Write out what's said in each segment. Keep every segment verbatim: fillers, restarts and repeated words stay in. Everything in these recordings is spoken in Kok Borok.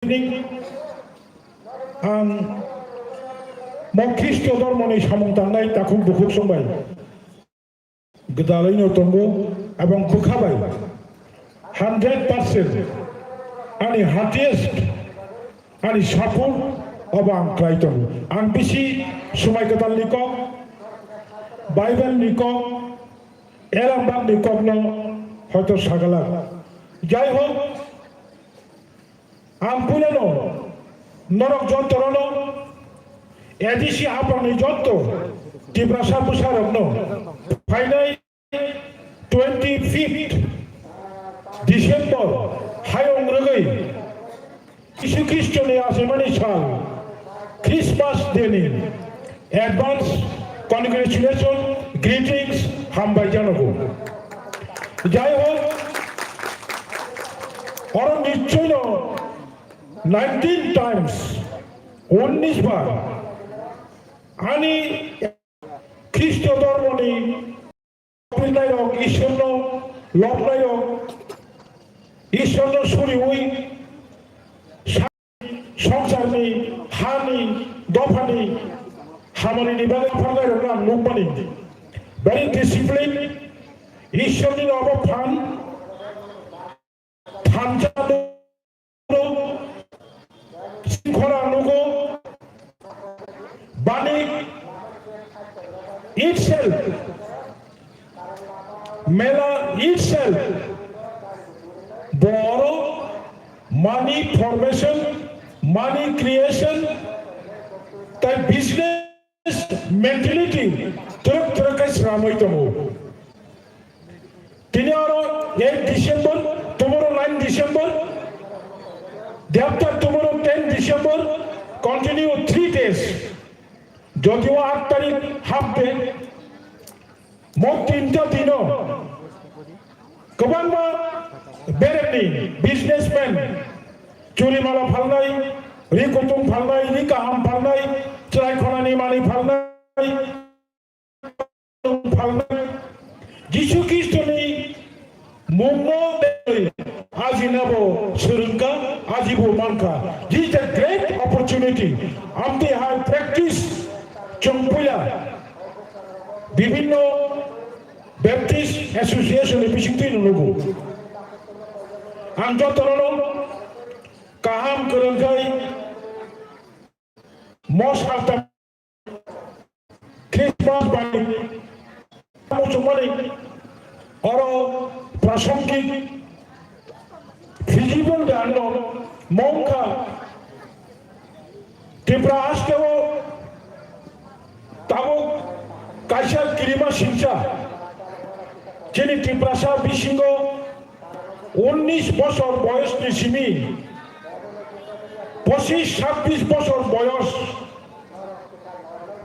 Ang mo Khristo dhormoni samung tangnai takhuk bukhuk songbai gwdalwino tongo ebong bwkha bai hundred percent ani hardest ani support obo ang khlai tongo. Ang bisi Swmai Kwtalni kok, Bible ni kok, Elambakni kokno hoito sagalak. Jai hok, ang puilano norok jotono A D C hapangni joto Tiprasa bwsarokno phainai twenty fifth December hayung rwgwi Jisu Khristoni achimani sal Christmas Day ni advance congratulation, greetings, hambai janogo. Jai hok, oro nichchoino nineteen times, unnish bar, ani Khristo dhormoni Pilnairok, Ishorno lobnairok, Ishorno suriwi sa-, songsarni, hani, dophani, hamonini bagwi pharnairokno ang nukmani. Very discipline, Ishorni obo phan, thansa nugo, singkhora nugo, bani itself, mela itself, boro money formation, money creation, tai business mentality twrwk twrwk khe swnamwi tongo. Tini oro eight December, tomorrow nine December. Thereafter tomorrow ten December, continue three days. Jodiyo aat tarik half day, mo tinta dino kwbangma berekni businessman churi mala phalnai, ri kutung phalnai, ri kaham phalnai, chwrai khonani manwi phalnai, phalnai. Jisu Khristoni mungno ajinabo swrwngkha, ajibo mankha. This is a great opportunity. Amtwi hai practice chwng puila bibhinno Baptist Association ni bisingtwi nugo. Ang jotono kaham kwrwngkhai mo saltam Christmas bai muchungmani oro prasongik feasible dano mongkha. Tripura hasteo tabuk kaisa kirima singsa chini Tiprasa bisingo unnish bosor boyosni simi pochish sabbish bosor boyos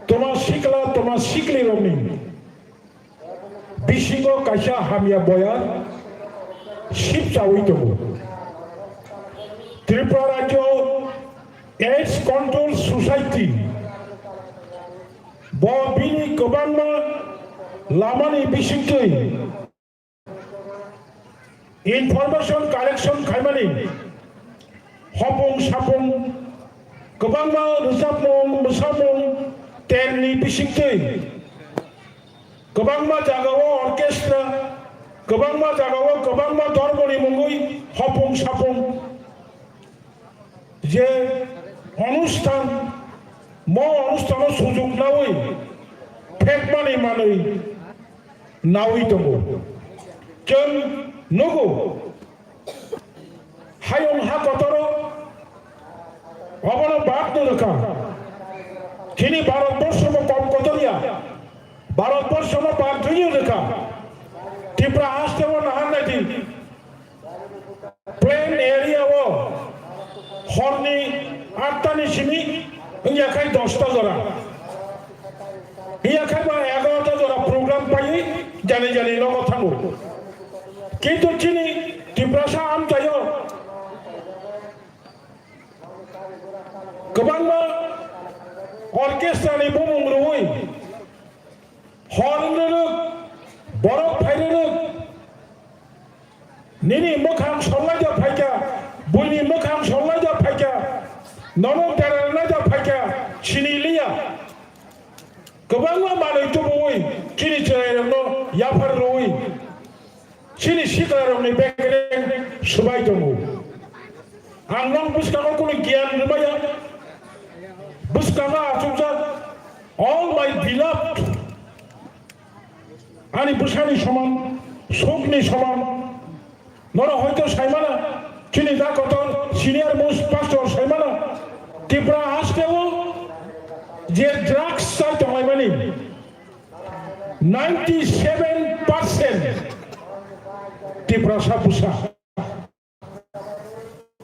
toma sikla toma siklirokni bisingo kaisa hamya boyar sipchawi tongo. Tripura Rajyo AIDS Control Society bo bini kwbangma lamani bisingtwi information collection khaimani hopung sapung kwbangma rwchapmung mwsamung telni bisingtwi kwbangma jagao orchestra kwbangma jagao kwbangma dhormoni mungwi hopung sapung je onusthan mo onusthano sujuk nawi phekmani manwi nawi tongo. Chwng nugo, hayung ha kotoro obono bad no rwkha. Chini Bharat borsobo kom kotor ya, Bharat borsobo bad rwya rwkha. Tripura hasteo naharnai di, plain area o horni atta ni simi wngya khai dosta jora, wngya khai ba egarota jora program pai jani jani nogo thango. Kintu chini Tiprasa amchaio kwbangma orchestra ni bumung rwui hor wng rwrwk, borok phai rwrwk, nini mwkhang sollaida phaikha, buini mwkhang sollaida phaikha, Nono derarnai da phaikha sini liya. Kwbangma manwi tubuwi chini chwrairokno yaphar rwwi chini sikarokni bekereng swbai tongo. Ang nong bwskango kunu giyan rwmaya. Bwskango achukjak all my beloved. Ani bwsani soman, sukni soman. Nono hoito saimana, chini da kotor senior most pastor saimana, Tripura hasteo je drugs chai tonglaimani, ninety seven percent Tiprasa bwsa.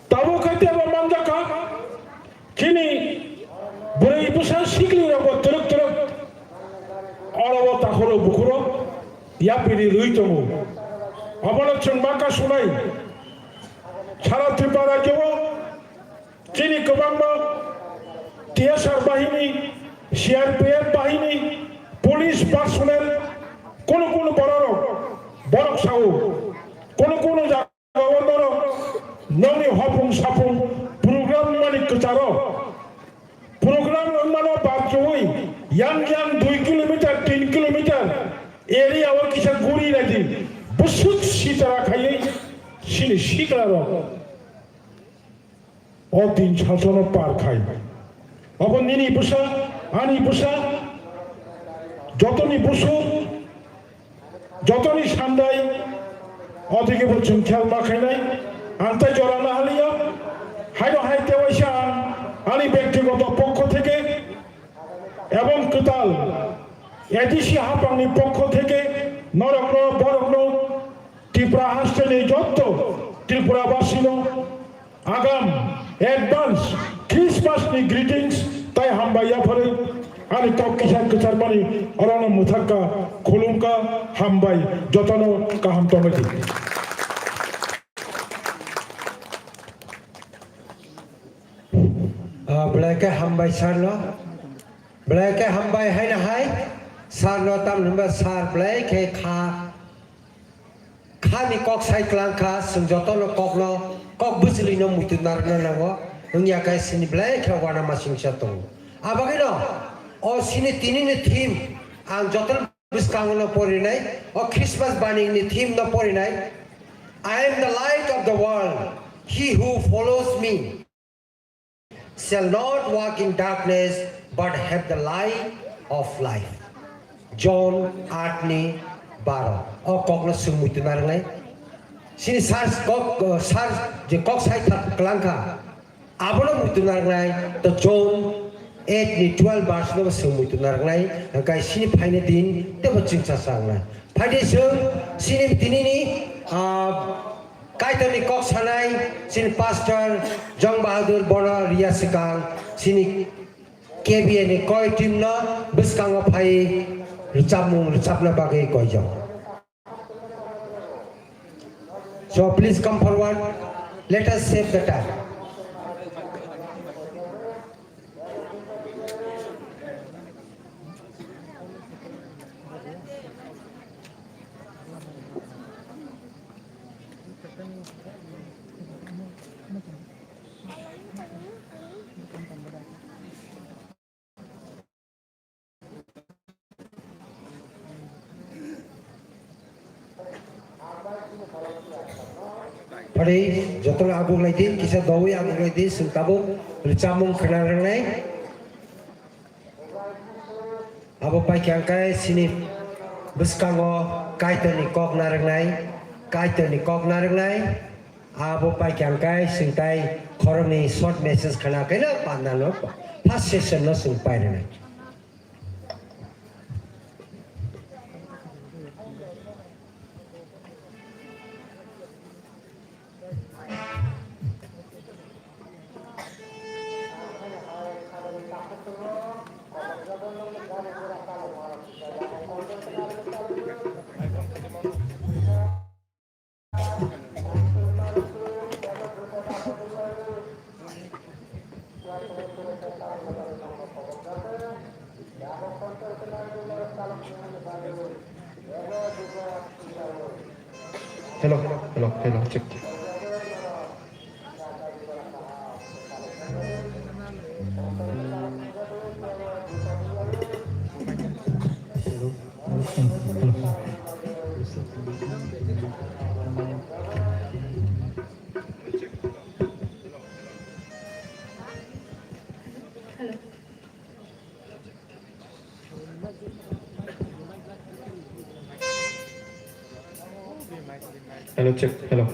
Tabuk khe tebo manjakha, chini bwrwi bwsa sikli rokbo twrwk twrwk oro o takhoro bukhuro yapiri rwi tongo. Obono chwng ma kasunai sara Tripura rajyo o chini kwbangma T S R bahini, C R P F bahini, police personnel, kunu kunu bororok, borok sao, kunu kunu jaga o borok nokni hopung sapung program mani kwcharo. Program wngmano bachoi yang yang dui kilometer, tin kilometer area o kisa guri nadi bwswk sitara khaiwi sini siklarok o din salsono par khai. Obo nini bwsa, ani bwsa, jotoni busu, jotoni sandai, o dike bo chwng khel ma khainai, ang tai jora na haliya, haino hai tewaisa ang ani bektigoto pokho theke ebong kwtal A D C hapangni pokho theke norokno, borokno, Tripura hasteni jotto Tripura basino agam advance Christmas ni greetings tai hambai yapharwi ani kok kisa kwcharmani orono mwthakka, khulumkha, hambai, jotono kaham tongwi di. Ah, belai khe hambai sir no. Belai khe hambai haino hai sir no, tamni hwnba sir belai khe kha, kha ni kok sai tlang kha, chwng joto no kok no, kok bwchwlwi no muitu narwkna nango. Wngya khe sini belai khe uanama singsa tongo. Abagwi no o sini tini ni theme ang joto bwskango no porinai, o Christmas baning ni theme no porinai. "I am the light of the world. He who follows me shall not walk in darkness, but have the light of life." John aat ni baro. O kok no chwng muitu narwknai. Sini sir kok, sir je kok sai thar kwlangkha. Abono muitu narwknai, to John eight ni twelve verse no chwng muitu narwknai, hwnkhe sini phaini din teibo chwngsa sa wngnai. Phaidi chwng sini tinini, ah, Kaitorni kok sanai, sini pastor Jong Bahadur bono riya swkang, sini K B A ni koi team no bwskango phai rwchapmung rwchapna bagwi koijak. So please come forward. Let us save the time. Pari, jotono aguglai di, kisa dowi aguglai di, chwng tabuk rwchapmung khwna rwngnai. Abo paikha hwnkhe sini bwskango Kaitorni kok narwknai, Kaitorni kok narwknai. Abo paikha hwnkhe chwng tai khoroknwi short message khwna khe no panda no first session no chwng pairwnai. Hello, hello, hello, check. Hello, check. Hello.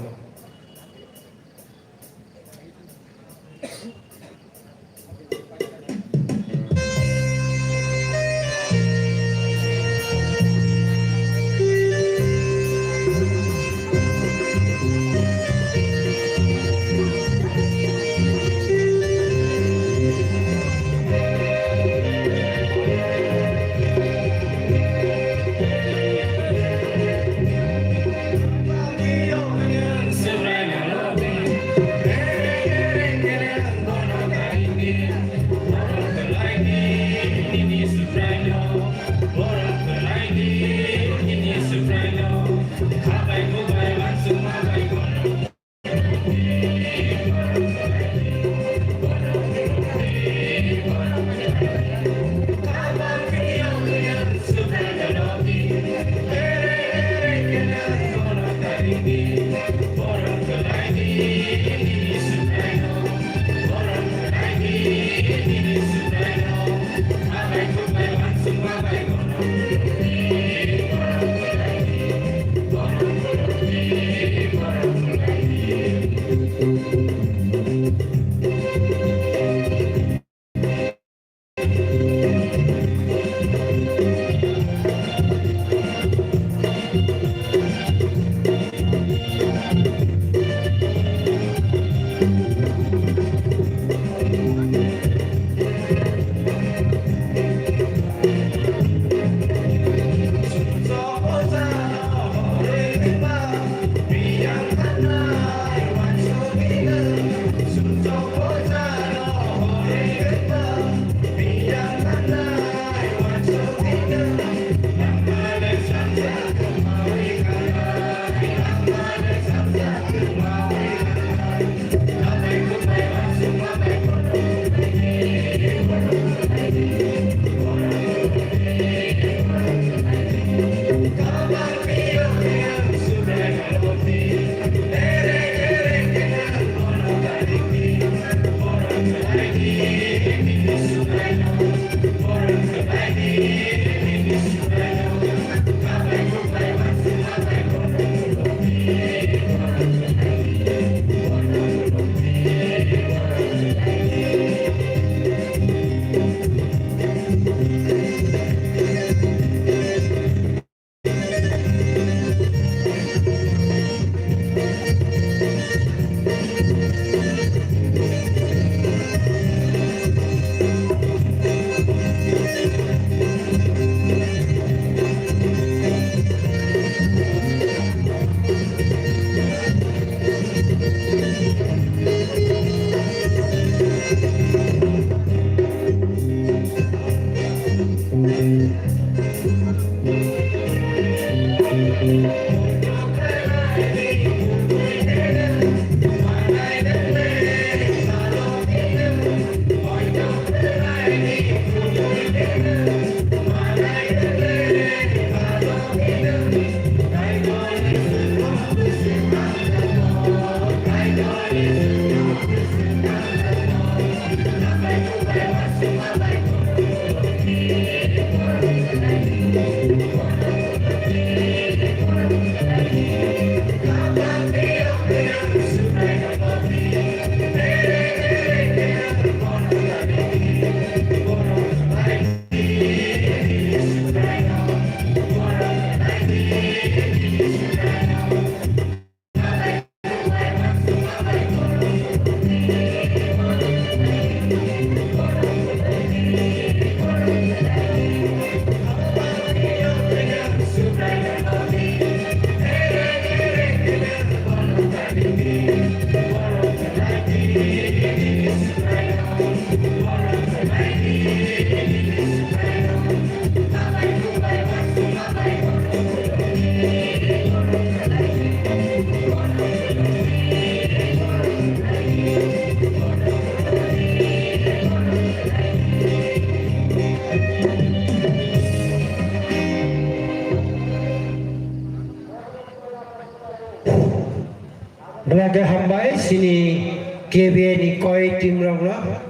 Belai khe hambai chini K B A ni koi team rokno.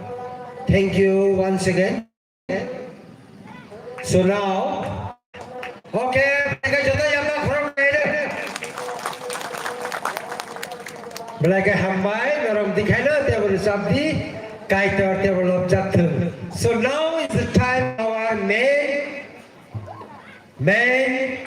Thank you once again. So now, okay, belai khe joto yama khorok kaide. Belai khe hambai, norok dikhaino tebo rwchapdi, Kaitor tebo lobjak thung. So now is the time our main main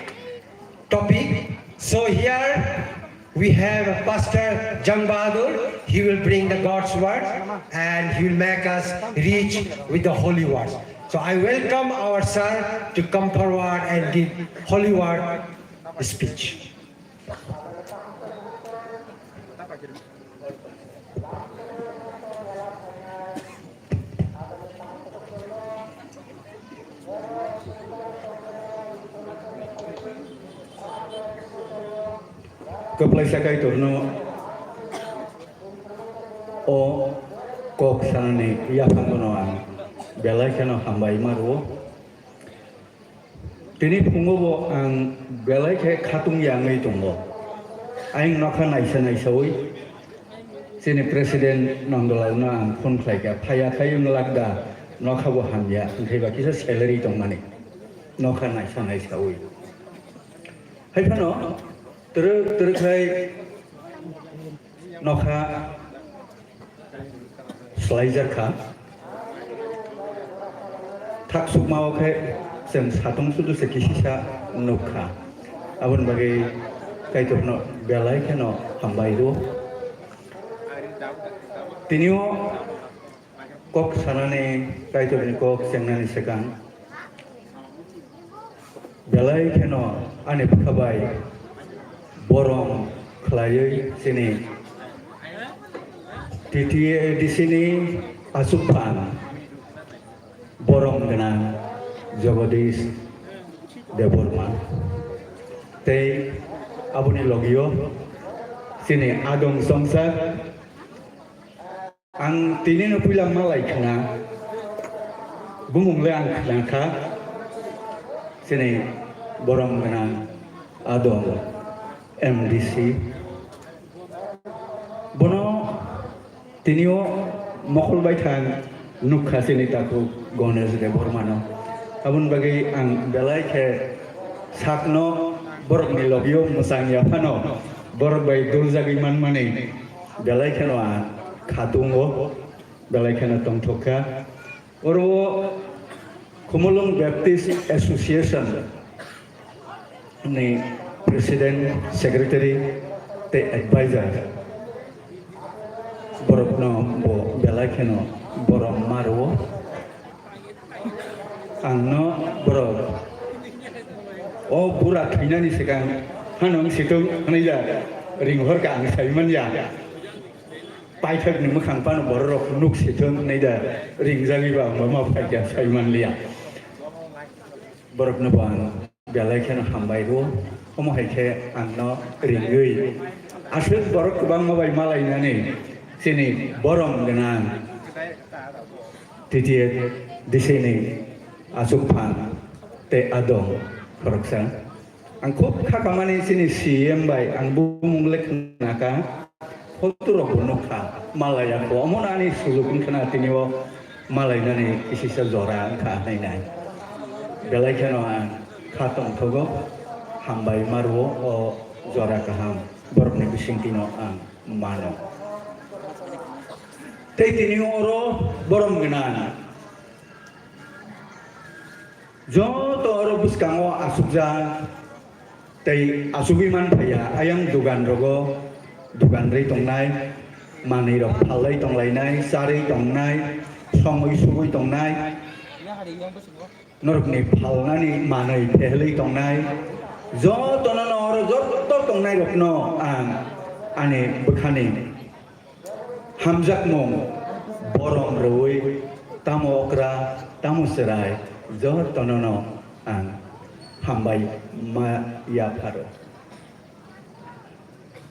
topic. So here we have Pastor Jang Bahadur. He will bring the God's word and he will make us rich with the holy word. So I welcome our sir to come forward and give holy word speech. Kwplaisa Kaitorno o kok sanani yaphangono ang belai kheno hambai ma rwo. Tini phungo bo ang belai khe khatung yangwi tongo. Ayang nokha naisa naisawi chini president Nondolal no ang phone khlai kha, phaiya khai wng lak da, nokha bo hamya, wngkhai ba kisa salary tongmani nokha naisa naisawi. Hai phano twrwk twrwk khai nokha swlaijak kha. Thak sukma o khe chwng satung sudu se kisisa nuk kha. Aboni bagwi Kaitorno belai kheno hambai rwo. Tini o kok sanani, Kaitorni kok chengnani swkang belai kheno ani bwkha bai borom khlaiwi chini T T A D C ni aswk phan borom gwnang Jagadish Debbarma tei aboni logio chini adong songsa. Ang tini no puila malai khna, bumung le ang khna kha, chini borom gwnang adong M D C. Bono tini o mokol bai thang nuk kha chini takhuk Ganesh Debbarma no. Aboni bagwi ang belai khe sakno borok ni logio mwchang ya phano borok bai dul jagwi man mani. Belai kheno ang khatungo, belai kheno tongthok kha. Oro o Khumulwng Baptist Association ni President, Secretary tei Advisor, borokno bo belai kheno borom ma rwo. Ang no borok o bura thwinani swkang phano wng situng hwnwi da ring hor kha ang sai man ya. Paithak ni mwkhang phano borok rok nuk situng hwnwi da ring jagwi ba wngma phai kha sai man liya. Borok no bo ang belai kheno hambai rwo, omo hai khe ang no ringwi aswk borok kwbangma bai malainani chini borom gwnang. T T A D C ni aswk phan tei adong khoroksa. Ang khub kha kamani chini C M bai ang bumung le khna kha, photo rok bo nuk kha, malai ya kho. Omo no ani sujuk wng khna tini o malai nani kisisa jora wng kha hinai nai. Belai kheno ang kha tongthogo, hambai ma rwo o jora kaham borok ni bisingtwi no ang mano. Tei tini oro borom gwnang joto oro bwskango asukjak tei asugwi man phaiya. Ayang dugan rogo dugan rwi tongnai, manwi rok phalwi tonglainai, charwi tongnai, songwi sugwi tongnai, norokni phalnani manwi phehlwi tongnai, jotono no oro joto tongnai rokno ang ani bwkhani hamjakmung borom rwui tamo okra tamo chwrai jotono no ang hambai ma yapharo.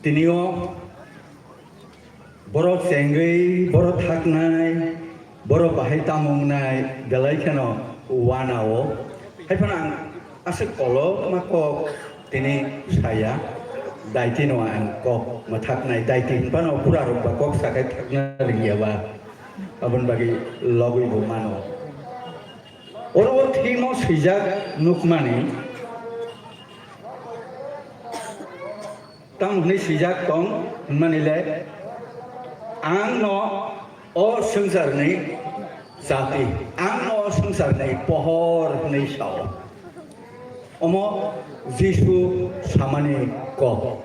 Tini o borok chengwi, borok thaknai, borok bahai tamo wngnai belai kheno wana o. Hai phano ang aswk kolokma kok tini saya. Daitino ang kok mwthaknai, daiti hinphano burarok ba kok sakai thakna rwngya ba, aboni bagwi logwi bo mano. Oro o thimo swijak nukmani, tamo hwnwi swijak tong hwnmani le, ang no o swngcharni jati, ang no o swngcharni pohor hwnwi sao. Omo Jisu samani kok.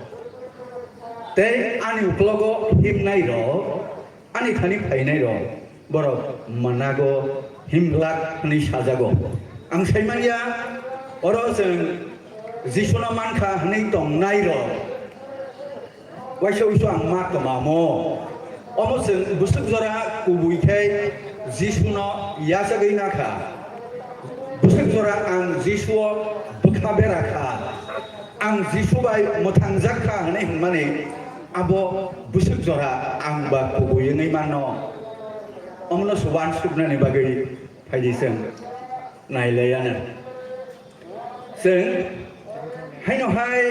Tei ani uklogo himnai rok, ani thani phainai rok, borok mwnago himglak hwnwi sajago. Ang saimanya, oro chwng Jisuno mankha hwnwi tongnai rok. Waisa uisu ang ma kwmamo. Omo chwng bwswk jora kubui khe Jisuno yachagwi nakha. Bwswk jora ang Jisuo bwkha bera kha. Ang Jisu bai mwthangjak kha hwnwi hwnmani abo bwswk jora ang ba kubui wngwi mano. Omono se uansuknani bagwi phaidi chwng nailaianw. Chwng haino hai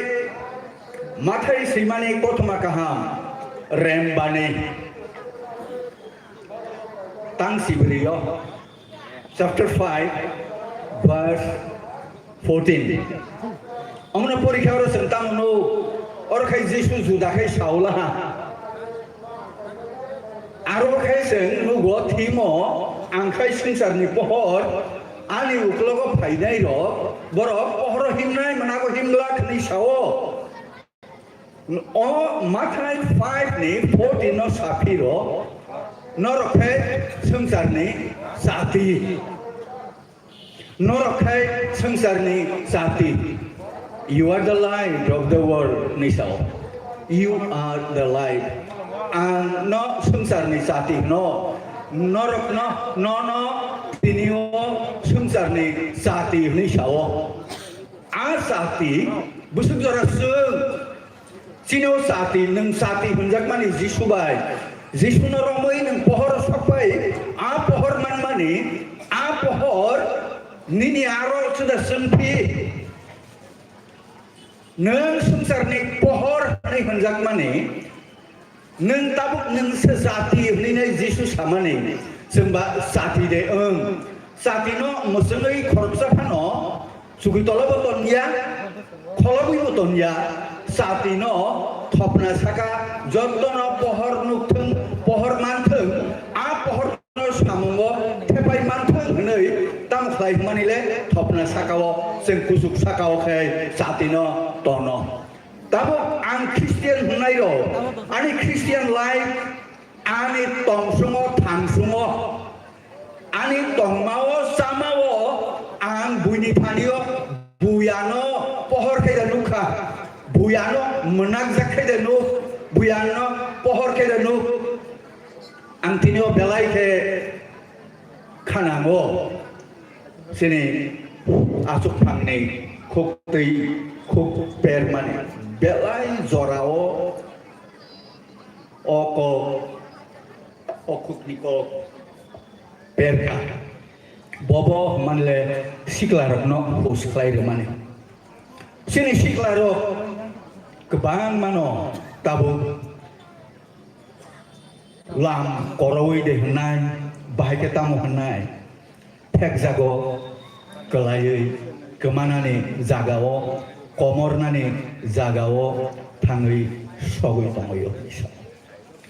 Mathai swimani kothoma kaham rembani tang sibrio, chapter five, verse fourteen. Omono porikha oro chwng tamo nuk, oro khai Jisu juda khai saulaha. Aro khe chwng nugo thimo, ang khai swngcharni pohor, ani uklogo phainai rok, borok pohoro himnai mwnago himglak hwnwi sao. O Mathai five ni fourteen no saphiro, norok khe swngcharni jati. Norok khai swngcharni jati. You are the light of the world, hwnwi sao. You are the light. Ang no swngcharni jati hwno. Norok no, no, no, tini o swngcharni jati hwnwi sao. A jati bwswk jora swng. Chini o jati, nwng jati hwnjakmani Jisu bai. Jisuno romwi nwng pohor sokpai, a pohor manmani, a pohor nini aro suda swngphi. Nwng swngcharni pohor hwnwi hwnjakmani, nwng tabuk nwng se jati hwnwi nai Jisu samani, chwngba jati de wng. Jatino mwchwngwi khoroksa phano chukui tolobo tongya, kholobwibo tongya, jatino thopna saka, jotono pohor nukthwng, pohor manthwng, a pohorno samungo thepai manthwng hwnwi tamo khlai hwnmani le thopna sakao, chwng kuchuk sakao khe jatino tono. Tabuk ang Christian hwnnairok, ani Christian life, ani tongsungo, thangsungo, ani tongmao, chamao ang buini phanio buyano pohor khe da nukha, buyano mwnakjak khe da nuk, buyano pohor khe da nuk. Ang tini o belai khe khanango, chini achuk phangni khuk twi khuk permani belai jorao o kok, o khukni kok perkha. Bobo hwnmanle siklarokno hus khlai rwmani. Chini siklarok kwbangmano tabuk lam koroui de hwnnai, bahai khe tamo hwnnai, thekjago kwlaiwi kwmanani jagao, komornani jagao thangwi sogwi tongwi o.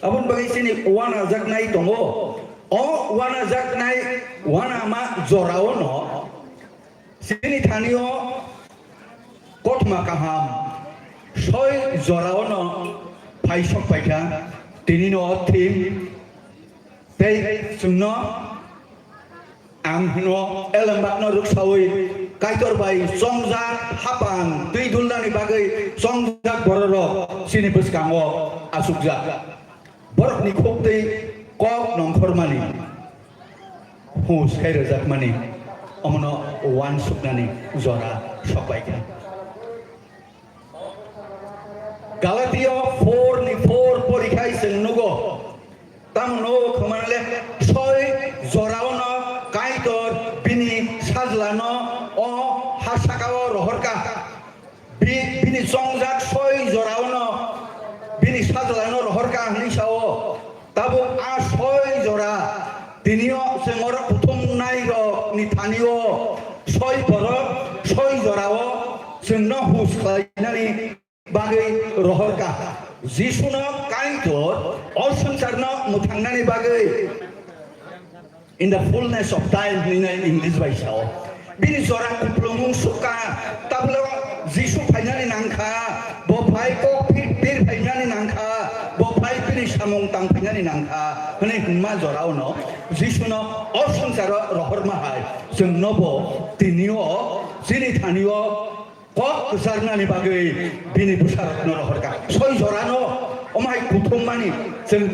Aboni bagwi chini uanajaknai tongo. O uanajaknai uanama joraono chini thanio kothoma kaham soi joraono phaisok paikha, tinino o thim tei chwngno ang hwno elembakno rwksaui Kaitor bai chongjak hapang twi dulnani bagwi chongjak bororok chini bwskango achukjak. Borokni khuktwi kok nongkhormani, hus khai rwjakmani, omono uansuknani jora sokpaikha. Galatia four ni four porikhai chwng nugo, tamo nugo khwmanle soi joraono Kaitor bini sajlano o ha sakao rohorkha. Bi-, bini chongjak soi joraono Tini o chwng oro kuthumnai rok ni thani o soi borok, soi jora o chwng no hus khlai nani bagwi rohor ka. Jisu no Kaitor o swngchar no mwthang nani bagwi. In the fullness of time, hwnwi English bai sao. Bini jora kuplungmung sukha, tablo Jisu phainani nangkha, bo phai kok phir phir phainani nangkha, bo phai bini samung tang phainani nangkha, hwnwi hwnma jorano Jisuno o swngcharo rohorma hai, chwngno bo tini o chini thani o kok kwcharnani bagwi bini bwsarokno rohorkha. Soi jorano omo hai kuthum mani chwng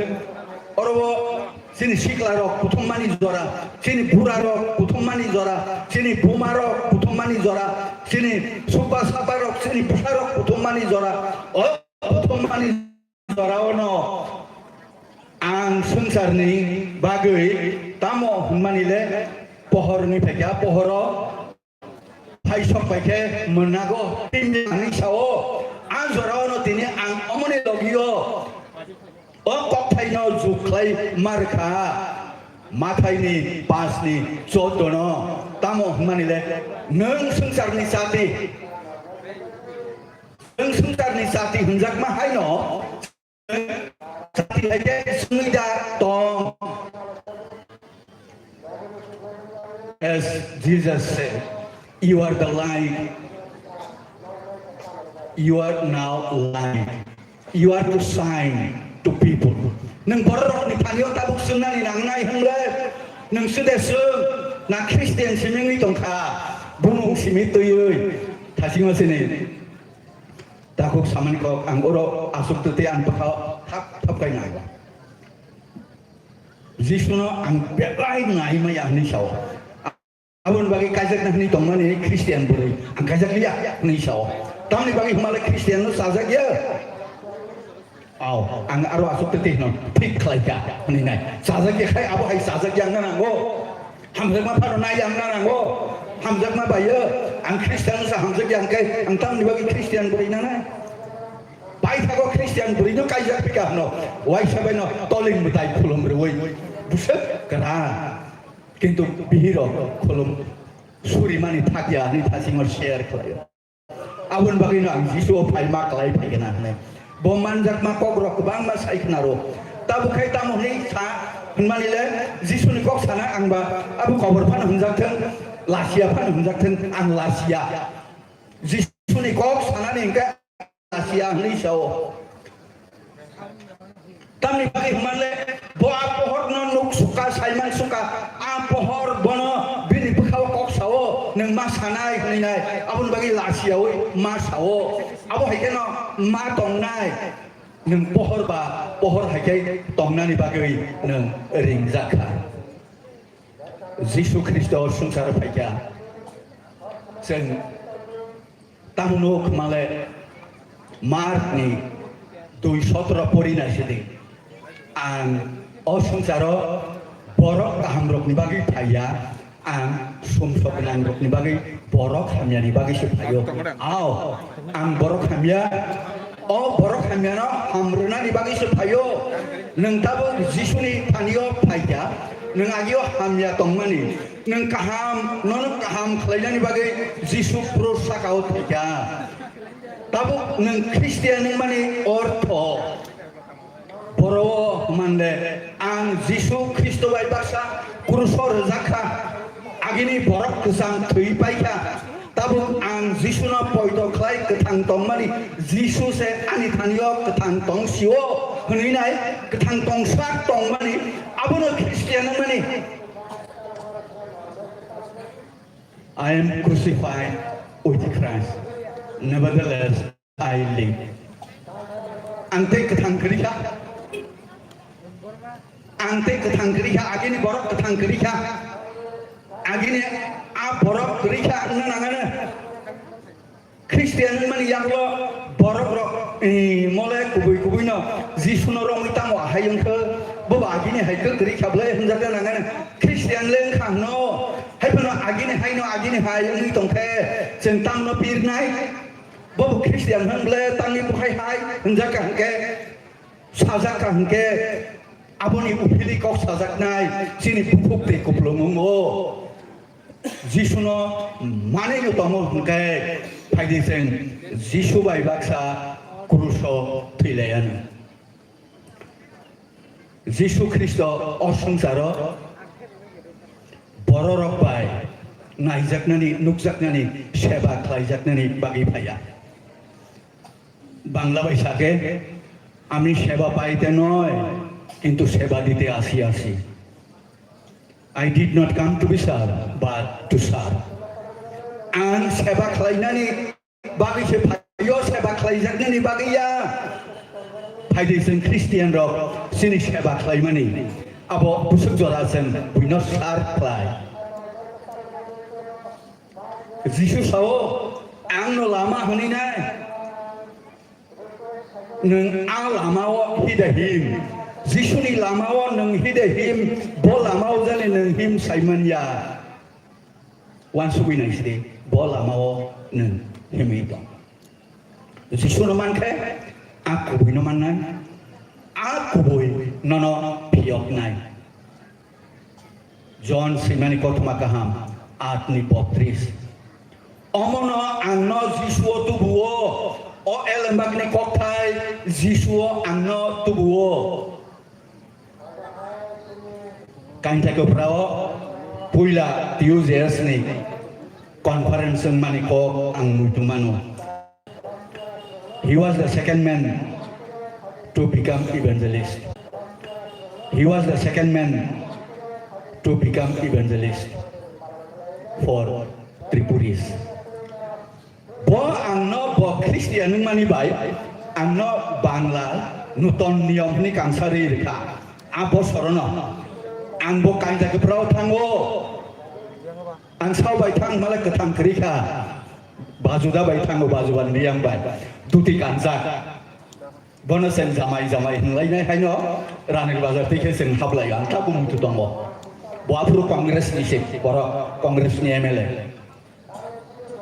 oro o chini sikla rok kuthum mani jora, chini bura rok kuthum mani jora, chini buma rok kuthum mani jora, chini supa sapa rok, chini bwsa rok kuthum mani jora. O kuthum mani jora ono ang swngcharni bagwi tamo hwnmani le pohorni phaikha, pohoro Phaisok bai khe mwnago, tini ani sao, a jorao no tini ang omoni logio o kokthaino jukhlai markha, Mathaini paanch ni choudo no. Tamo hwnmani le, nwng swngcharni chati, nwng swngcharni chati hwnjakma haino, Sati hai khe swngwi da tong. As Jesus said, "You are the light. You are now light. You are to shine to people." Nwng bororokni thani o tabuk swngnani nangnai hwnle, nwng swde swng, na Christian simi wngwi tongkha, bumung simi twiwi, thasingo sini. Takhuk samani kok ang oro aswk twtwi ang bwkha thap thap khai nai. Jisuno ang belai nai maya hwnwi sao. Aboni bagwi kaijakna hwnwi tongmani Christian bwrwi ang kaijak liya hwnwi sao. Tamni bagwi hwnmale Christian no chajak ya. Au, ang aro aswk twtwi hwno thik khlai kha hwnwi nai. Chajak ya khai abo hai chajak ya wngna nango. Hamjakma phano nai ang na nango. Hamjakma bai o. Ang Christian sa hamjak ya hwnkhe ang tamni bagwi Christian bwrwi nanai. Paithago Christian bwrwi no kaijak phi kha hwno. Waisa bai no toling mwtai khulum rwui. Bwswk kwran. Kintu bihiro khulum suri mani thak ya hwnwi thasingo share khlai o. Aboni bagwino ang Jisu o phaima klai phaigwna hwnwi. Bo manjakma kokrok kwbangma sai khnaro. Tabuk khai tamo hwnwi sa hwnmani le Jisuni kok sana ang ba abo kobor phano hwnjak thung, lachiya phano hwnjak thung, ang lachiya. Jisuni kok sanani hwnkhe lachiya hwnwi sao. Tamni bagwi hwnmale bo a pohorno nuk sukha, saiman sukha, a pohor bono bini bwkhao kok sao, nwng ma sanai hwnwi nai, aboni bagwi lachiyaui ma sao. Abo hai kheno ma tongnai, nwng pohor ba pohor hai khe tongnani bagwi nwng ringjak kha. Jisu Khristo swngcharo phaikha. Chwng Tamno khmale Mark ni dui sotro pori nai sidi. Ang o swngcharo borok kaham rokni bagwi phaiya, ang sumsok gwnang rokni bagwi borok hamya ni bagwi se phaio. Ao, ang borok hamya, o borok hamya no hamrwnani bagwi se phaio. Nwng tabuk Jisuni thani o phaikha, nwng agi o hamya tongmani. Nwng kaham, nono kaham khlainani bagwi Jisu krus saka-o thwikha. Tabuk nwng Khristian wngmani ortho boro-o hwnmande, ang Jisu Khristo bai baksa kruso rwjak kha, agini borok kwchang thwi paikha. Tabuk ang Jisuno poito khlai kwthang tongmani, Jisu se ani thani-o kwthang tong sio hwnwi nai, kwthang tongsak tongmani, abono Khristian wngmani. I am crucified with Christ, nevertheless I live. Ang tei kwthang kwrwi kha. Ang tei kwthang kwrwi kha, agini borok kwthang kwrwi kha. Agini a borok kwrwi kha wngna nangano. Khristian wngmani yaklo borok rok, eh, mole kubui kubui no Jisu no romwi tamo ahai wngkhe, bo ba agini hai khe kwrwi kha bwlai hwnjakna nangani. Khristian le wngkha hwno, hai phano agini hai no agini hai wngwi tongkhe, chwng tamno pirnai? Bo bo Khristian hwn bwle tangwi bo hai hai hwnjakha hwnkhe, sajakha hwnkhe, Aboni uphili kok sajaknai chini bukhuk tei kupulung wngo. Jisuno manwi no tongo hwnkhe phaidi chwng Jisu bai baksa kruso thwi lai anw. Jisu Khristo o swngcharo bororok bai naijaknani, nukjaknani, seba khlaijaknani bagwi phaiya. Bangla bai sake, "Ami seba paite noy, kintu seba dite asi asi." I did not come to be served, but to serve. Ang seba khlainani bagwi se phaio, seba khlaijaknani bagwi ya. Phaidi chwng Christian rok chini seba khlaimani, abo bwswk jora chwng buino serve khlai. Jisu sao, "Ang no lama hwnwi nai." Nwng a lamao hide him, Jisuni lamao nwng hide him, bo lamao jani nwng him saimanya. Uansugwi naisidi, bo lamao nwng himwi tong. Jisuno mankhe, a kubuino mannai, a kubui nono phiyoknai. Jon swimani kothoma kaham, atni botris. Omono angno Jisuo tubuo, o elembakni kokthai Jisuo angno tubuo. Kainta koprao puila T U J S ni conference wngmani kok ang muitu mano. He was the second man to become evangelist. He was the second man to become evangelist for Tripuris. Bo angno bo Christian wngmani bai angno Bangla nuton niyom hwnwi kangsari rwkha. A bosorono ang bo kainta kwprao thango. Ang sao bai thang mala kwthang kwrwi kha. Bajuda bai thango, bajuban riyang bai. Duti kanjak. Bono chwng jamai jamai hwnlainai haino Ranir Bazar twi khe chwng haplai ang tabuk muitu tongo. Bo aphuru Congress ni se, borok Congress ni M L A.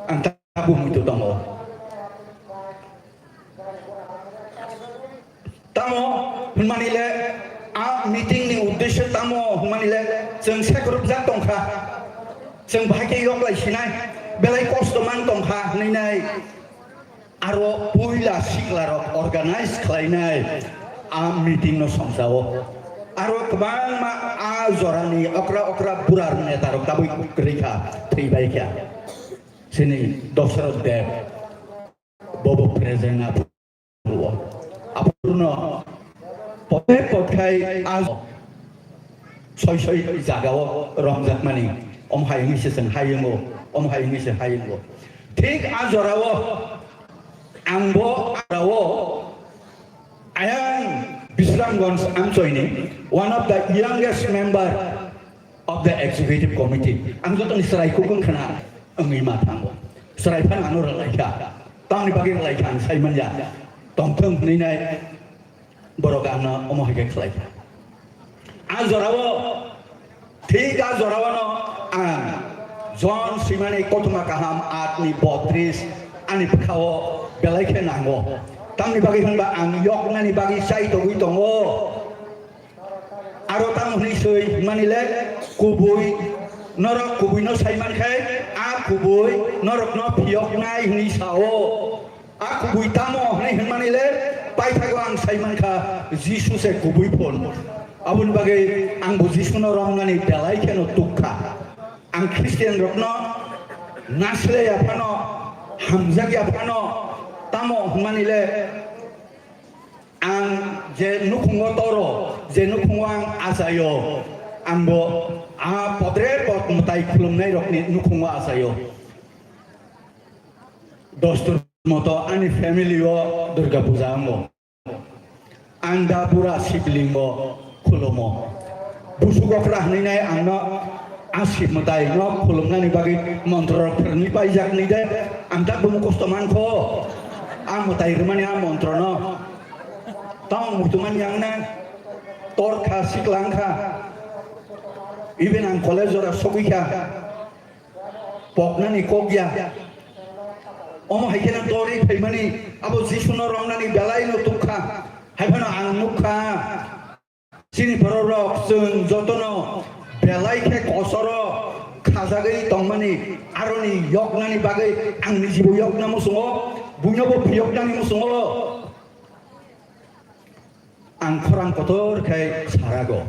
Ang tabuk muitu tongo. Tamo hwnmani le a meeting ni uddesho tamo hwnmani le chwng sekrupjak tongkha, chwng bahai khe yoklai sinai, belai kosto man tongkha hwnwi nai. Aro puila siklarok organize khlainai a meeting no songchao. Aro kwbangma a jorani okra okra burar netarok tabuk kwrwi kha, thwi bai kha. Chini Dosoroth Deb bobo present a. Aphuru no pothai pothai a soi soi jagao romjakmani, om hai wngwi se chwng hai wngo, om hai wngwi se hai wngo. Thik a jorao angbo a jorao ayang Bisramganj Amchoini one of the youngest member of the executive committee. Ang jotoni chwrai kukung khna wngwi ma thango. Chwrai phano ano rwlai kha. Tamni bagwi rwlai kha ang sai manya. Tongthwng hwnwi nai borok ano omo hai khe khlai kha. A jorao, thik a jorao no ang John Simani kothoma kaham atni botris ani bwkhao belai khe nango. Tamni bagwi hwnba ang yoknani bagwi chai togwi tongo. Aro tamo hwnwi swi mani le kubui, norok kubui no sai man khai, a kubui norok no phiyok nai hwnwi sao. A kubui tamo hwnwi hwnmani le paithago ang sai man kha, Jisu se kubui phun. Aboni bagwi ang bo Jisu no romnani belai kheno tuk kha. Ang Christian rok no nasle ya phano, hamjak ya phano, tamo hwnmani le Ang je nukhungo toro, je nukhungo ang achaio, ang bo a podre pod mwtai khulumnai rokni nukhungo achaio. Dostur moto ani family o Durga Puja ango. Ang da pura Shivlingo khulumo. Busuk okra hwnwi nai ang no a Shiv mwtai no khulumnani bagwi montro rok phwrwngwi paijak ni de, ang tak bo mukhusto man kho. A mwtai rwmani a montro no. Tamo muitu man yang na. Tor kha, siklang kha. Even ang college jora sogwi kha. Poknani kok ya. Omo hai kheno torwi phaimani abo Jisu no romnani belai no tuk kha. Hai phano ang nuk kha. Chini borok rok chwng jotono belai khe kosoro khajagwi tongmani, aroni yoknani bagwi ang nijibo yokna muchungo, buinobo phiyoknani muchungo. Ang khorang kotor khe sarago.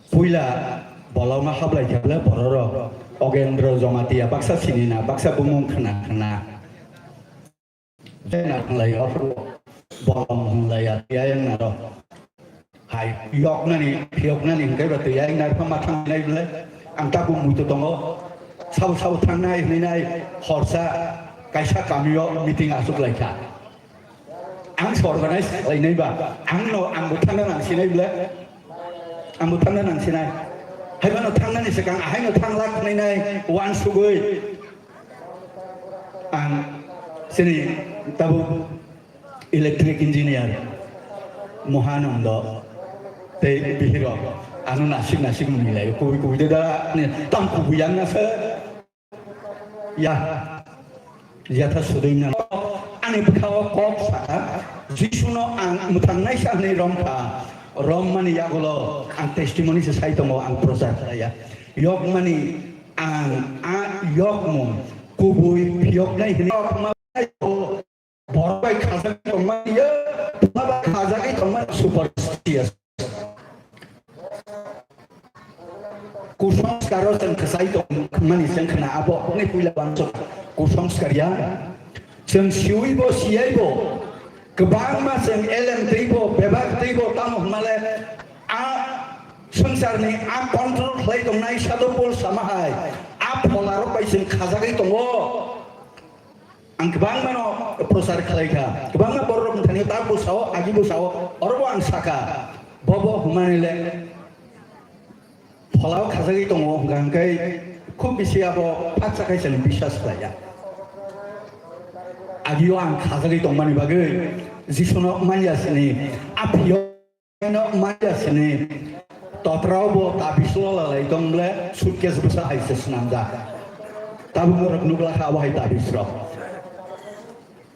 Puila bolongma hablai khe borok rok Ogendro Jomatia baksa sinina, baksa bumung khna khna. Jena hwnlai o, bolong hwnlai ya, tiyayang naro. Hai, yoknani, phiyoknani hwnkhe ba tiyayang naro, ma thangnai bwle. Ang tabuk muitu tongo. Sabo sabo thangnai hwnwi nai, horsa kaisa kamio meeting asuk lai kha. Ang se organize khlainai ba, ang no, ang bo thangna nang sinai bwle. Ang bo thangna nang sinai. Hai mano thangnani swkang, ahai no thang lak khnai nai, uansugwi. Ang chini tabuk electric engineer Mohanando tei bihiro ano nasik nasik milai kubui kubui de da ni tam kubui yang na se ya yatha sudui na ani bwkhao kok saka Jisuno ang mwthang naisa hwnwi romkha, rommani yagulo ang testimony se sai tongo, ang prochar khlaiya. Yokmani ang a yokmung kubui phiyoknai hwnwi borok bai khajagwi tongmani ya, bwla bai khajagwi tongmani superstitious. Kusongskaro chwng khwchai tongmani chwng khna abo ni puila wansuk kusongskar ya. Chwng siwi bo siyai bo kwbangma chwng elem twi bo bebak twi bo tamo hwnmale a swngcharni a control khlai tongnai Sadopol sama hai a pholarok bai chwng khajagwi tongo. Ang kwbangmano prochar khlai kha, kwbangma borok rok thani tak bwsao, agi bwsao, oro bo ang sakha, bobo hwnmani le pholao khajagwi tongo hwnkha hwnkhe khub bisi abo patsa khaisa ni biswas khlai ya. Agio ang khajagwi tongmani bagwi Jisuno manya sini, aphio no maya sini totrao bo tabis lola lai tong ble suitcase bwsa hai se swnamjak. Tabuk norok nukla kha abo hai tabis rok.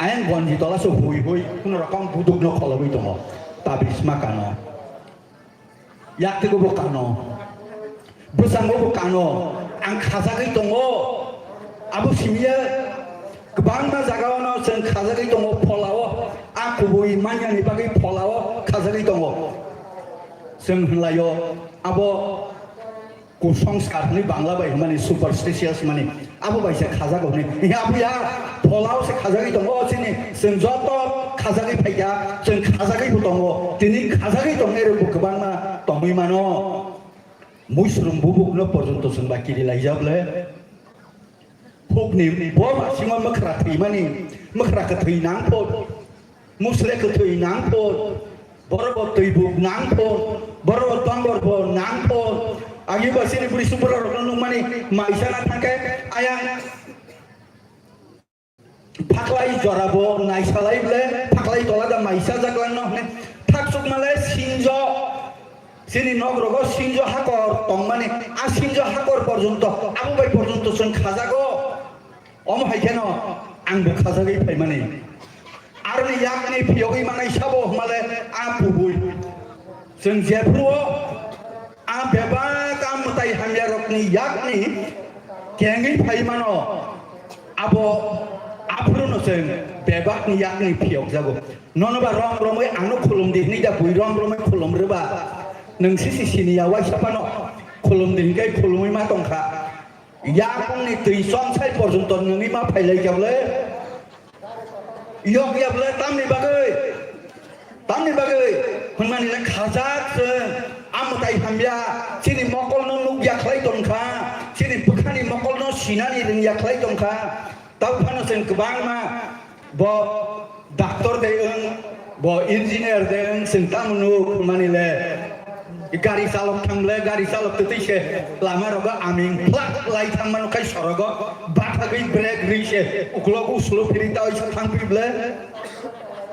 Ayang gonji tola se hui hui kuno rokom buduk no kholobwi tongo. Tabis ma kano. Yak twigo bo kano. Bwskango bo kano, ang khajagwi tongo. Abo simiya kwbangma jagao no chwng khajagwi tongo, pholao, a kubui manyani bagwi pholao khajagwi tongo. Chwng hwnlaio abo kusongskar hwnwi Bangla bai hwnmani superstitious mani. Abo bai se khajago hwnwi. Hiya abuya pholao se khajagwi tongo chini. Chwng joto khajagwi phaikha, chwng khajagwi bo tongo. Tini khajagwi tongnai rokbo kwbangma tongwi mano. Muisrum bubukno porjonto chwng ba kiri laijak le. Hukni bo masingo mwkhra thwimani, mwkhra kwthwi nang phot, musle kwthwi nang phot, borok bo twi buk nang phot, borok bo tongor bo nang phot. Agi ba chini bwrwi subrarokno nukmani maisana thangkhe ayang phaklai jorabo naisalai ble, phaklai tola da maisa jaklangno hwnwi thak chukmale sinjo, chini nok rogo sinjo hakor tongmani, a sinjo hakor porjonto, abo bai porjonto chwng khajago. Omo hai kheno ang bo khajagwi phaimani. Aroni yakni phiyogwi manai sabo hwnmale a kubui. Chwng jephru o a bebak a mwtai hamya rokni yakni kengwi phai mano, abo aphuru no chwng bebak ni yakni phiyok jago. Nono ba rom romwi ano khulum di hwnwi da bui rom romwi khulum rwba. Nwng sisi sini ya waisa phano khulum di hwnkhe khulumwi ma tongkha. Yakungni twi chomsai porjonto nwngwi ma phailai kha bwle? Yok ya bwle tamni bagwi? Tamni bagwi hwnmani le khajak chwng a mwtai hamya chini mokolno nukya khlai tongkha, chini bwkhani mokolno sinani rwngya khlai tongkha. Tau phano chwng kwbangma bo doctor de wng, bo engineer de wng, chwng tamo nuk mani le gari chalok thang le, gari chalok twtwi se lama rogo aming phlak lai thang mano khai sorogo bathagwi brake rwi se uklok uslo phiri tawisa thang phi ble.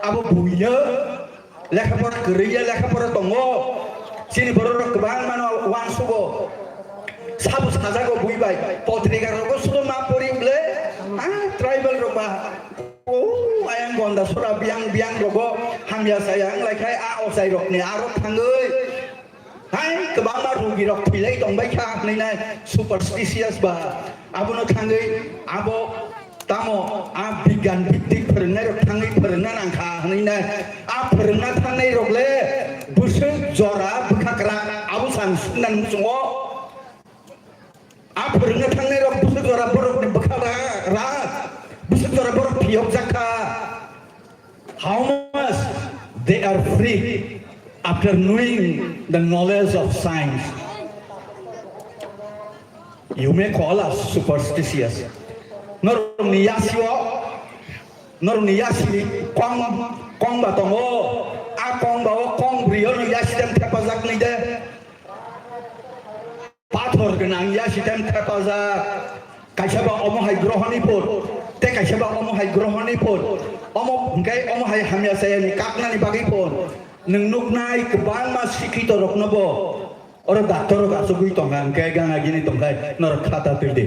Abo buino lekha pora kwrwi ya, lekha pora tongo. Chini borok rok kwbang mano uansugo. Sabo sajago bui bai. Potrika rogo sudo ma pori ble. Ah, tribal rok ba. Oh, ayang Nanda sora biyang biyang rogo hamya saya wng lai khai a ochai rokni aro thangwi. Hai kwbangma rugi rok thwilai tong bai kha hwnwi nai superstitious ba abono thangwi abo tamo a bigyan biktik phwrwngnai rok thangwi phwrwngna nang kha hwnwi nai a phwrwngna thangnai rok le bwswk jora bwkha kwrak abo chwng swngna nung chungo. A phwrwngna thangnai rok bwswk jora borok ni bwkha ra, ra, bwswk jora borok phiyok jak kha. How much they are free after knowing the knowledge of science? You may call us superstitious. Norok ni yasi o, norok ni yasi ni kong, kong ba tongo. A kong ba o kong bwrwi o no yasi tem thepajak ni de. Pathor gwnang ya sitem thepajak. Kaisa ba omo hai grohoni phut, tei kaisa ba omo hai grohoni phut. Omo hwnkhe omo hai hamya chayani kaknani bagwi phut. Nwng nuknai kwbangma sikhito rokno bo oro doctor rok achugwi tongkha, hwnkhe gana gini tongkhai norok khata twi di.